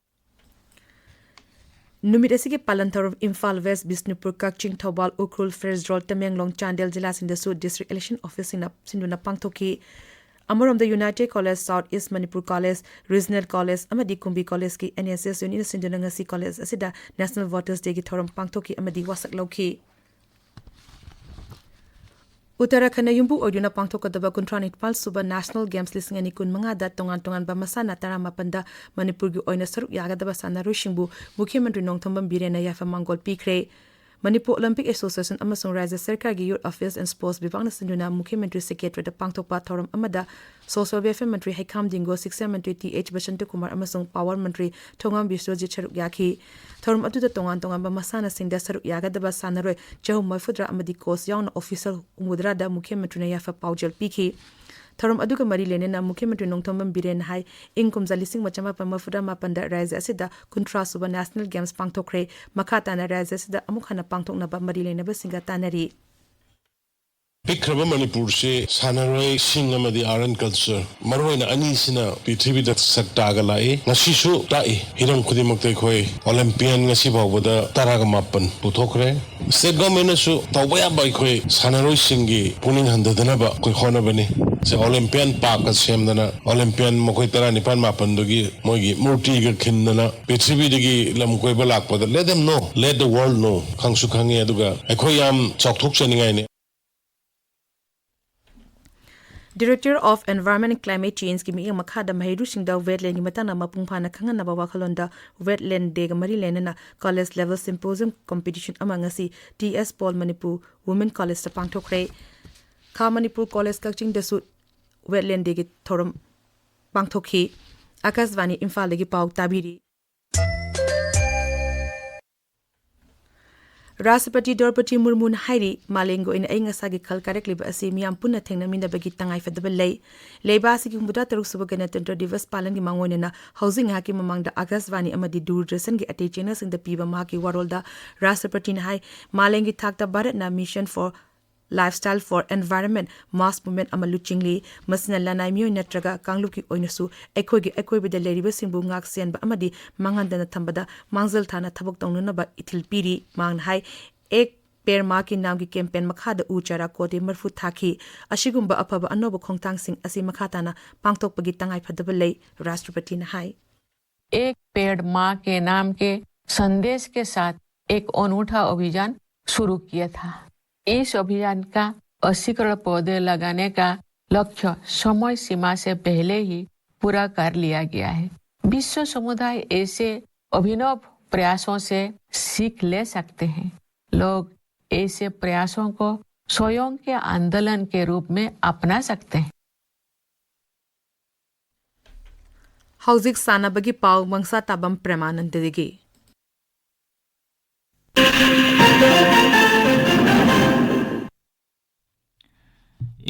ꯅꯨꯃꯤꯠ ꯑꯁꯤꯒꯤ ꯄꯥꯂꯟ ꯊꯧꯔꯝ Imphal west, Bishnupur, ꯀꯛꯆꯤꯡ, Thoubal, Ukhrul, ꯐꯦꯔꯖ꯭ꯔꯣꯜ, Tamenglong, Chandel ꯖꯤꯂꯥꯁꯤꯡꯗꯁꯨ district election officeꯁꯤꯡꯅ ꯁꯤꯟꯗꯨꯅ ꯄꯥꯡꯊꯣꯛꯈꯤ꯫ ꯑꯃꯔꯣꯝꯗ United College South East Manipur College, Regional College ꯑꯃꯗꯤ ꯀꯨꯝꯕꯤ Collegeꯀꯤ N S S unitꯅ ꯁꯤꯟꯗꯨꯅ ꯉꯁꯤ college ꯑꯁꯤꯗ National Voters Dayꯒꯤ ꯊꯧꯔꯝ ꯄꯥꯡꯊꯣꯛꯈꯤ ꯑꯃꯗꯤ ꯋꯥꯁꯛ ꯂꯧꯈꯤ꯫ ꯎꯠꯇꯔꯥꯈꯟꯗ ꯌꯨꯝꯕꯨ ꯑꯣꯏꯗꯨꯅ ꯄꯥꯡꯊꯣꯛꯀꯗꯕ ꯀꯨꯟꯊ꯭ꯔꯥ ꯅꯤꯄꯥꯜ ꯁꯨꯕ National Games ꯂꯤꯁꯤꯡ ꯑꯅꯤ ꯀꯨꯟ ꯃꯉꯥꯗ ꯇꯣꯉꯥꯟ ꯇꯣꯉꯥꯟꯕ ꯃꯁꯥꯟꯅ ꯇꯔꯥꯃꯥꯄꯟꯗ ꯃꯅꯤꯄꯨꯔꯒꯤ ꯑꯣꯏꯅ ꯁꯔꯨꯛ ꯌꯥꯒꯗꯕ ꯁꯥꯟꯅꯔꯣꯏꯁꯤꯡꯕꯨ ꯃꯨꯈ꯭ꯌ ꯃꯟꯇ꯭ꯔꯤ ꯅꯣꯡꯊꯣꯝꯕꯝ ꯕꯤꯔꯦꯟꯅ ꯌꯥꯏꯐ ꯃꯥꯡꯒꯣꯜ ꯄꯤꯈ꯭ꯔꯦ꯫ ꯃꯅꯤꯄꯨꯔ Olympic Association ꯑꯃꯁꯨꯡ ꯔꯥꯖ꯭ꯌ ꯁꯔꯀꯥꯔꯒꯤ Youth Affairs and Sports ꯕꯤꯚꯥꯒꯅ ꯁꯤꯟꯗꯨꯅ ꯃꯨꯈ꯭ꯌ ꯃꯟꯇ꯭ꯔꯤ secretariatꯇ ꯄꯥꯡꯊꯣꯛꯄ ꯊꯧꯔꯝ ꯑꯃꯗ Social Welfare ꯃꯟꯇ꯭ꯔꯤ ꯍꯩꯈꯥꯝ ꯗꯤꯡꯒꯣ, ꯁꯤꯛꯁꯥ ꯃꯟꯇ꯭ꯔꯤ ꯇꯤ ꯑꯩꯆ ꯕꯁꯟꯇꯀꯨꯃꯥꯔ ꯑꯃꯁꯨꯡ Power ꯃꯟꯇ꯭ꯔꯤ ꯊꯣꯉꯥꯝ ꯕꯤꯁ꯭ꯋꯖꯤꯠ ꯁꯔꯨꯛ ꯌꯥꯈꯤ꯫ ꯊꯧꯔꯝ ꯑꯗꯨꯗ ꯇꯣꯉꯥꯟ ꯇꯣꯉꯥꯟꯕ ꯃꯁꯥꯟꯅꯁꯤꯡꯗ ꯁꯔꯨꯛ ꯌꯥꯒꯗꯕ ꯁꯥꯟꯅꯔꯣꯏ ꯆꯍꯨꯝ ꯃꯔꯤꯐꯨꯇꯔꯥ ꯑꯃꯗꯤ coach ꯌꯥꯎꯅ official ꯍꯨꯝꯐꯨꯇꯔꯥꯗ ꯃꯨꯈ꯭ꯌ ꯃꯟꯇ꯭ꯔꯤꯅ ꯌꯥꯏꯐ ꯄꯥꯎꯖꯦꯜ ꯄꯤꯈꯤ꯫ ꯊꯧꯔꯝ ꯑꯗꯨꯒ ꯃꯔꯤ ꯂꯩꯅꯅ ꯃꯨꯈ꯭ꯌ ꯃꯟꯇ꯭ꯔꯤ ꯅꯣꯡꯊꯣꯝꯕꯝ ꯕꯤꯔꯦꯟꯅ ꯍꯥꯏ, ꯏꯪ ꯀꯨꯝꯖꯥ ꯂꯤꯁꯤꯡ ꯑꯃ ꯆꯃꯥꯄꯟ ꯃꯔꯤꯐꯨꯇꯔꯥ ꯃꯥꯄꯟꯗ ꯔꯥꯖ꯭ꯌ ꯑꯁꯤꯗ ꯀꯨꯟꯊ꯭ꯔꯥ ꯁꯨꯕ National Games ꯄꯥꯡꯊꯣꯛꯈ꯭ꯔꯦ꯫ ꯃꯈꯥ ꯇꯥꯅ ꯔꯥꯖ꯭ꯌ ꯑꯁꯤꯗ ꯑꯃꯨꯛ ꯍꯟꯅ ꯄꯥꯡꯊꯣꯛꯅꯕ ꯃꯔꯤ ꯂꯩꯅꯕꯁꯤꯡꯒ ꯇꯥꯟꯅꯔꯤ꯫ ꯄꯤꯛꯈ꯭ꯔꯕ ꯃꯅꯤꯄꯨꯔꯁꯤ ꯁꯥꯟꯅꯔꯣꯏꯁꯤꯡ ꯑꯃꯗꯤ art and culture, ꯃꯔꯨꯑꯣꯏꯅ ꯑꯅꯤꯁꯤꯅ ꯄ꯭ꯔꯤꯊꯤꯕꯤꯗ ꯁꯛ ꯇꯥꯛꯑꯒ ꯂꯥꯛꯏ, ꯉꯁꯤꯁꯨ ꯇꯥꯛꯏ꯫ ꯍꯤꯔꯝ ꯈꯨꯗꯤꯡꯃꯛꯇ ꯑꯩꯈꯣꯏ Olympian ꯉꯁꯤ ꯐꯥꯎꯕꯗ ꯇꯔꯥꯒ ꯃꯥꯄꯟ ꯄꯨꯊꯣꯛꯈ꯭ꯔꯦ꯫ State governmentꯅꯁꯨ ꯇꯧꯕ ꯌꯥꯕ ꯑꯩꯈꯣꯏ ꯁꯥꯟꯅꯔꯣꯏꯁꯤꯡꯒꯤ ꯄꯨꯛꯅꯤꯡ ꯍꯟꯊꯗꯅꯕ ꯑꯩꯈꯣꯏ ꯍꯣꯠꯅꯕꯅꯤ꯫ ꯁꯦ Olympian parkꯀ ꯁꯦꯝꯗꯅ Olympian ꯃꯈꯣꯏ ꯇꯔꯥꯅꯤꯄꯥꯟ ꯃꯥꯄꯟꯗꯨꯒꯤ ꯃꯣꯏꯒꯤ ꯃꯨꯔꯇꯤꯒ ꯈꯤꯟꯗꯅ ꯄ꯭ꯔꯤꯊꯤꯕꯤꯗꯒꯤ ꯂꯝ ꯀꯣꯏꯕ ꯂꯥꯛꯄꯗ let them know, let the world know, ꯈꯪꯁꯨ ꯈꯪꯉꯤ꯫ ꯑꯗꯨꯒ ꯑꯩꯈꯣꯏ ꯌꯥꯝ ꯆꯥꯎꯊꯣꯛꯆꯅꯤꯡꯉꯥꯏꯅꯤ꯫ Director of Environment and Climate Changeꯀꯤ ꯃꯤꯠꯌꯦꯡ ꯃꯈꯥꯗ ꯃꯍꯩꯔꯣꯏꯁꯤꯡꯗ wetlandꯀꯤ ꯃꯇꯥꯡꯗ ꯃꯄꯨꯡ ꯐꯥꯅ ꯈꯪꯍꯟꯅꯕ ꯋꯥꯈꯜꯂꯣꯟꯗ Wetland Dayꯒ ꯃꯔꯤ ꯂꯩꯅꯅ college level symposium competition ꯑꯃ ꯉꯁꯤ T S Paul Manipur Women Collegeꯇ ꯄꯥꯡꯊꯣꯛꯈ꯭ꯔꯦ꯫ ꯈꯥ ꯃꯅꯤꯄꯨꯔ College ꯀꯛꯆꯤꯡꯗꯁꯨ Wetland Dayꯒꯤ ꯊꯧꯔꯝ ꯄꯥꯡꯊꯣꯛꯈꯤ꯫ ꯑꯀꯥꯁꯕꯥꯅꯤ ꯏꯝꯐꯥꯜꯗꯒꯤ ꯄꯥꯎ ꯇꯥꯕꯤꯔꯤ꯫ ꯔꯥꯁꯇ꯭ꯔꯄꯇꯤ ꯗ꯭ꯔꯧꯄꯗꯤ ꯃꯨꯔꯃꯨꯅ ꯍꯥꯏꯔꯤ, ꯃꯥꯂꯦꯝꯒꯤ ꯑꯣꯏꯅ ꯑꯏꯪ ꯑꯁꯥꯒꯤ ꯈꯜ ꯀꯥꯏꯔꯛꯂꯤꯕ ꯑꯁꯤ ꯃꯤꯌꯥꯝ ꯄꯨꯟꯅ ꯊꯦꯡꯅꯃꯤꯟꯅꯕꯒꯤ ꯇꯉꯥꯏꯐꯗꯕ ꯂꯩ꯫ ꯂꯩꯕꯥꯛ ꯑꯁꯤꯒꯤ ꯍꯨꯝꯐꯨꯇꯔꯥ ꯇꯔꯨꯛ ꯁꯨꯕ ꯒꯅꯇꯟꯇ꯭ꯔ ꯗꯤꯕꯁ ꯄꯥꯂꯟꯒꯤ ꯃꯥꯡꯑꯣꯏꯅꯅ ꯍꯧꯖꯤꯛ ꯉꯥꯏꯍꯥꯛꯀꯤ ꯃꯃꯥꯡꯗ ꯑꯀꯥꯁꯕꯥꯅꯤ ꯑꯃꯗꯤ ꯗꯨꯔꯗꯔꯁꯟꯒꯤ ꯑꯇꯩ ꯆꯦꯅꯦꯜꯁꯤꯡꯗ ꯄꯤꯕ ꯃꯍꯥꯛꯀꯤ ꯋꯥꯔꯣꯜꯗ ꯔꯥꯁꯇ꯭ꯔꯄꯇꯤꯅ ꯍꯥꯏ, ꯃꯥꯂꯦꯝꯒꯤ ꯊꯥꯛꯇ ꯚꯥꯔꯠꯅ Mission for Lifestyle for Environment mass movement ꯑꯃ ꯂꯨꯆꯤꯡꯂꯤ꯫ ꯃꯁꯤꯅ ꯂꯅꯥꯏ ꯃꯤꯑꯣꯏ ꯅꯠꯇ꯭ꯔꯒ ꯀꯥꯡꯂꯨꯞꯀꯤ ꯑꯣꯏꯅꯁꯨ ꯑꯩꯈꯣꯏꯒꯤ ꯑꯀꯣꯏꯕꯗ ꯂꯩꯔꯤꯕꯁꯤꯡꯕꯨ ꯉꯥꯛ ꯁꯦꯟꯕ ꯑꯃꯗꯤ ꯃꯥꯡꯍꯟꯗꯅ ꯊꯝꯕꯗ ꯃꯥꯡꯖꯤꯜ ꯊꯥꯅ ꯊꯕꯛ ꯇꯧꯅꯅꯕ ꯏꯊꯤꯜ ꯄꯤꯔꯤ꯫ ꯃꯍꯥꯛꯅ ꯍꯥꯏ, ꯑꯦꯛ ꯄꯦꯔ ꯃꯥ ꯀꯤ ꯅꯥꯝꯒꯤ ꯀꯦꯝꯄꯦꯟ ꯃꯈꯥꯗ ꯎ ꯆꯥꯔꯥ ꯀꯣꯇꯤ ꯃꯔꯤꯐꯨ ꯊꯥꯈꯤ꯫ ꯑꯁꯤꯒꯨꯝꯕ ꯑꯐꯕ ꯑꯅꯧꯕ ꯈꯣꯡꯊꯥꯡꯁꯤꯡ ꯑꯁꯤ ꯃꯈꯥ ꯇꯥꯅ ꯄꯥꯡꯊꯣꯛꯄꯒꯤ ꯇꯉꯥꯏꯐꯗꯕ ꯂꯩ, ꯔꯥꯁꯇ꯭ꯔꯄꯇꯤꯅ ꯍꯥꯏ꯫ एक पेड़ माँ के नाम के संदेश के साथ एक अनूठा अभियान शुरू किया था। इस अभियान का अस्सी करोड़ पौधे लगाने का लक्ष्य समय सीमा से पहले ही पूरा कर लिया गया है। विश्व समुदाय ऐसे अभिनव प्रयासों से सीख ले सकते हैं। लोग ऐसे प्रयासों को स्वयं के आंदोलन के रूप में अपना सकते हैं। ꯍꯧꯖꯤꯛ ꯁꯥꯟꯅꯕꯒꯤ ꯄꯥꯎ ꯃꯪꯁꯥ ꯇꯥꯕꯝ ꯄ꯭ꯔꯦꯃꯥꯅꯟꯗꯗꯒꯤ꯫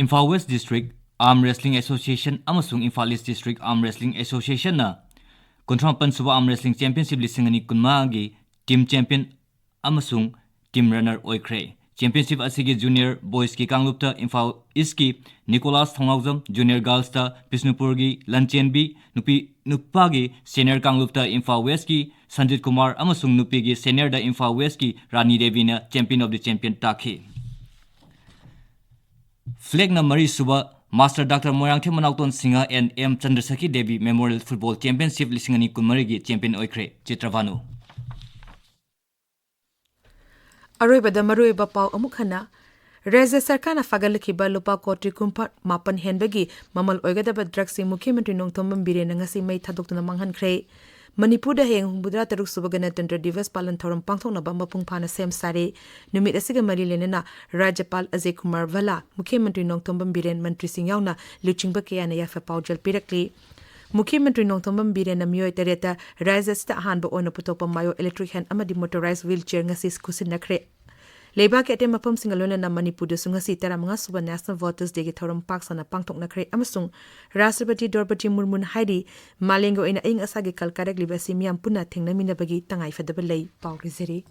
Imphal west district arm wrestling association ꯑꯃꯁꯨꯡ Imphal east district arm wrestling ꯑꯦꯁꯣꯁꯤꯌꯦꯁꯟꯅ ꯀꯨꯟꯊ꯭ꯔꯥ ꯃꯥꯄꯟ ꯁꯨꯕ ꯑꯥꯔꯝ ꯔꯦꯁꯂꯤꯡ ꯆꯦꯝꯄꯤꯌꯟꯁꯤꯞ ꯂꯤꯁꯤꯡ ꯑꯅꯤ ꯀꯨꯟꯃꯉꯥꯒꯤ ꯇꯤꯝ ꯆꯦꯝꯄꯤꯌꯟ ꯑꯃꯁꯨꯡ ꯇꯤꯝ ꯔꯟꯅꯔ ꯑꯣꯏꯈ꯭ꯔꯦ꯫ ꯆꯦꯝꯄꯤꯌꯟꯁꯤꯞ ꯑꯁꯤꯒꯤ ꯖꯨꯅꯤꯌꯔ ꯕꯣꯏꯁꯀꯤ ꯀꯥꯡꯂꯨꯞꯇ ꯏꯝꯐꯥꯜ ꯏꯁꯀꯤ ꯅꯤꯀꯣꯂꯥꯁ ꯊꯣꯡꯉꯥꯎꯖꯝ, ꯖꯨꯅꯤꯌꯔ ꯒꯥꯔꯜꯁꯇ ꯕꯤꯁꯅꯨꯄꯨꯔꯒꯤ ꯂꯟꯆꯦꯟꯕꯤ, ꯅꯨꯄꯤ, ꯅꯨꯄꯥꯒꯤ ꯁꯦꯅꯤꯌꯔ ꯀꯥꯡꯂꯨꯞꯇ ꯏꯝꯐꯥꯜ ꯋꯦꯁꯀꯤ ꯁꯟꯖꯤꯠ ꯀꯨꯃꯥꯔ ꯑꯃꯁꯨꯡ ꯅꯨꯄꯤꯒꯤ ꯁꯦꯅꯤꯌꯔꯗ ꯏꯝꯐꯥꯜ ꯋꯦꯁꯀꯤ ꯔꯥꯅꯤ ꯗꯦꯕꯤꯅ ꯆꯦꯝꯄꯤꯌꯟ ꯑꯣꯐ ꯗꯤ ꯆꯦꯝꯄꯤꯌꯟ ꯇꯥꯈꯤ꯫ ꯐ꯭ꯂꯦꯒꯅ ꯃꯔꯤꯁꯨꯕ master doctor Moirangthem Manaoton Singh N M Chandrasakhi Devi memorial football championship ꯂꯤꯁꯤꯡ ꯑꯅꯤ ꯀꯨꯟꯃꯔꯤꯒꯤ ꯆꯦꯝꯄꯤꯌꯟ ꯑꯣꯏꯈ꯭ꯔꯦ꯫ ꯆꯤꯇ꯭ꯔꯚꯥꯅꯨ꯫ ꯑꯔꯣꯏꯕꯗ ꯃꯔꯨꯑꯣꯏꯕ ꯄꯥꯎ ꯑꯃꯨꯛ ꯍꯟꯅ꯫ ꯔꯥꯖ꯭ꯌ ꯁꯔꯀꯥꯔꯅ ꯐꯥꯒꯠꯂꯛꯈꯤꯕ ꯂꯨꯄꯥ ꯀꯣꯇꯤ ꯀꯨꯟꯊ꯭ꯔꯥ ꯃꯥꯄꯟ ꯍꯦꯟꯕꯒꯤ ꯃꯃꯜ ꯑꯣꯏꯒꯗꯕ ꯗ꯭ꯔꯒꯁꯤꯡ ꯃꯨꯈ꯭ꯌ ꯃꯟꯇ꯭ꯔꯤ ꯅꯣꯡꯊꯣꯝꯕꯝ ꯕꯤꯔꯦꯟꯅ ꯉꯁꯤ ꯃꯩ ꯊꯥꯗꯣꯛꯇꯨꯅ ꯃꯥꯡꯍꯟꯈ꯭ꯔꯦ꯫ ꯃꯅꯤꯄꯨꯔꯗ ꯍꯌꯦꯡ ꯍꯨꯝꯐꯨꯇꯔꯥ ꯇꯔꯨꯛ ꯁꯨꯕ ꯒꯅꯇꯟꯇ꯭ꯔ ꯗꯤꯕꯁ ꯄꯥꯂꯟ ꯊꯧꯔꯝ ꯄꯥꯡꯊꯣꯛꯅꯕ ꯃꯄꯨꯡ ꯐꯥꯅ ꯁꯦꯝ ꯁꯥꯔꯦ꯫ ꯅꯨꯃꯤꯠ ꯑꯁꯤꯒ ꯃꯔꯤ ꯂꯩꯅꯅ ꯔꯥꯖ꯭ꯌꯄꯥꯜ ꯑꯖꯌ ꯀꯨꯃꯥꯔ ꯚꯜꯂꯥ, ꯃꯨꯈ꯭ꯌ ꯃꯟꯇ꯭ꯔꯤ ꯅꯣꯡꯊꯣꯝꯕꯝ ꯕꯤꯔꯦꯟ, ꯃꯟꯇ꯭ꯔꯤꯁꯤꯡ ꯌꯥꯎꯅ ꯂꯨꯆꯤꯡꯕ ꯀꯌꯥꯅ ꯌꯥꯏꯐ ꯄꯥꯎꯖꯦꯜ ꯄꯤꯔꯛꯂꯤ꯫ ꯃꯨꯈ꯭ꯌ ꯃꯟꯇ꯭ꯔꯤ ꯅꯣꯡꯊꯣꯝꯕꯝ ꯕꯤꯔꯦꯟꯅ ꯃꯤꯑꯣꯏ ꯇꯔꯦꯠꯇ ꯔꯥꯖ꯭ꯌ ꯑꯁꯤꯗ ꯑꯍꯥꯟꯕ ꯑꯣꯏꯅ ꯄꯨꯊꯣꯛꯄ ꯃꯥꯏꯑꯣ electric hand ꯑꯃꯗꯤ motorized wheelchair ꯉꯁꯤ ꯈꯨꯠꯁꯤꯟꯅꯈ꯭ꯔꯦ꯫ ꯂꯩꯕꯥꯛꯀꯤ ꯑꯇꯩ ꯃꯐꯝꯁꯤꯡꯒ ꯂꯣꯏꯅꯅ ꯃꯅꯤꯄꯨꯔꯗꯁꯨ ꯉꯁꯤ ꯇꯔꯥꯃꯉꯥ ꯁꯨꯕ National Voters Dayꯒꯤ ꯊꯧꯔꯝ ꯄꯥꯛ ꯁꯟꯅ ꯄꯥꯡꯊꯣꯛꯅꯈ꯭ꯔꯦ ꯑꯃꯁꯨꯡ ꯔꯥꯁꯇ꯭ꯔꯄꯇꯤ ꯗ꯭ꯔꯧꯄꯗꯤ ꯃꯨꯔꯃꯨꯅ ꯍꯥꯏꯔꯤ, ꯃꯥꯂꯦꯝꯒꯤ ꯑꯣꯏꯅ ꯑꯏꯪ ꯑꯁꯥꯒꯤ ꯀꯜ ꯀꯥꯏꯔꯛꯂꯤꯕ ꯑꯁꯤ ꯃꯤꯌꯥꯝ ꯄꯨꯟꯅ ꯊꯦꯡꯅꯃꯤꯟꯅꯕꯒꯤ ꯇꯉꯥꯏꯐꯗꯕ ꯂꯩ꯫ ꯄꯥꯎ ꯂꯣꯏꯖꯔꯦ꯫